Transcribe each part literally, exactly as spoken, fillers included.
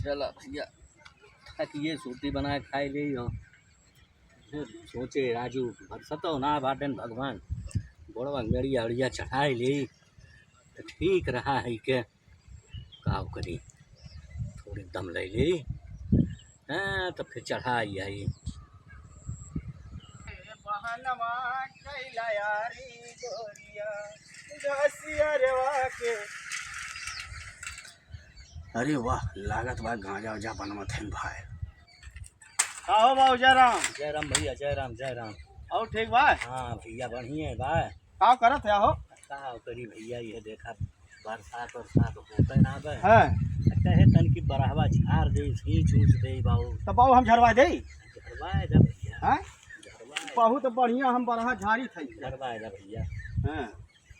चला भइया, थकिए सूती बनाए खाए ले हो। फिर सोचे राजू, बरसतो ना बाटेन भगवान, गोड़वा मेड़िया उड़िया चढ़ाए ले, तो ठीक रहा है के। काव करी, थोड़ी दम ले ले, हाँ, तो फिर चढ़ाई आई। बहनवा कैला यारी गोरिया, घसियरवा के। अरे वाह, लागत बा गांजा उजा बनवत हैं भाई। का हो बाबू जयराम? जयराम भइया, जयराम, जयराम। और ठीक बा? हाँ भइया, बढ़िया बा। का करत है हो? का करी भइया, ये देखा बरसात वरसात होते ना बे। हाँ। कहे तन की बरहवा झार दे, खींच ऊंच दे बाबू। तो बाबू हम झरवा दे? झरवाए दे भइया। हाँ? झरवाए। बहुत बढ़िया हम बरहा झारी थे। झरवाए दे भइया। हाँ।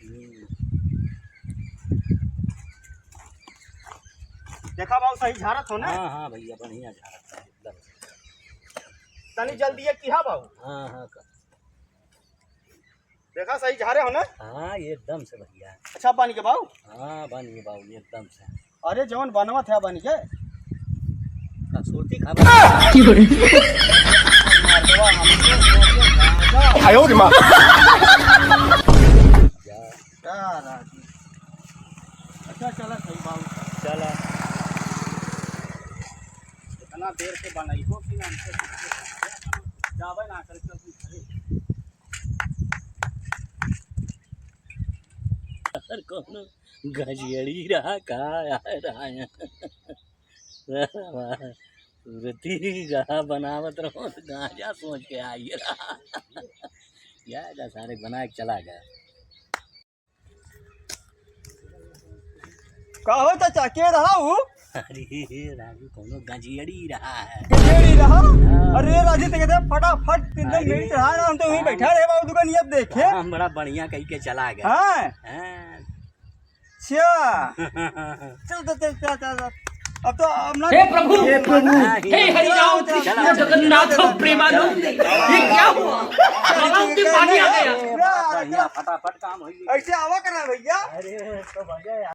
हम्म। देखा बाबू सही झारत हो ना? हाँ, हाँ भइया, बढ़िया झारत है एकदम। तनी जल्दी ये किहा बाबू। हाँ, हाँ, कर। देखा, सही झारे हो ना? हाँ, एकदम से बढ़िया। अच्छा, बन के बाऊ? हाँ, बन के बाऊ, एकदम से। अरे, जवन बनवत है, बन के। का सुरती खा। आयो रे माँ। क्या राजी? अच्छा, चला, सही बाऊ। चला। इतना देर से बनाई हो कि हमसे जावे ना करे, चल तू घरे। अरे कौनो गजेड़ी रहा का, आए रहा है। सुरती रहा बनावत रहो तो गांजा सोच के आई रहा। या का सारे बना के चला गया। का हो चाचा, के रहा उ? अरे राजू, कौनो गजेड़ी रहा है। गजेड़ी रहा? हाँ। अरे राजू, तो कहते फटाफट एकदम अरे। मेरी चढ़ा रहा, हम तो वहीं हाँ। बैठा रहे बाबू दुकान, ये अब देखे। हम बड़ा बढ़िया कह के चला गए। हाँ। हाँ। अच्छा। चल, चल, चल, चल, चल, चल। अब तो हम ना हे प्रभु, हे प्रभु, हे हरि राम कृष्ण जगन्नाथ प्रेमानंद, ये क्या हुआ? बाबा उनके पानी आ गया। बढ़िया, फटाफट काम हो गया। ऐसे आवा करा भैया। अरे, तो भैया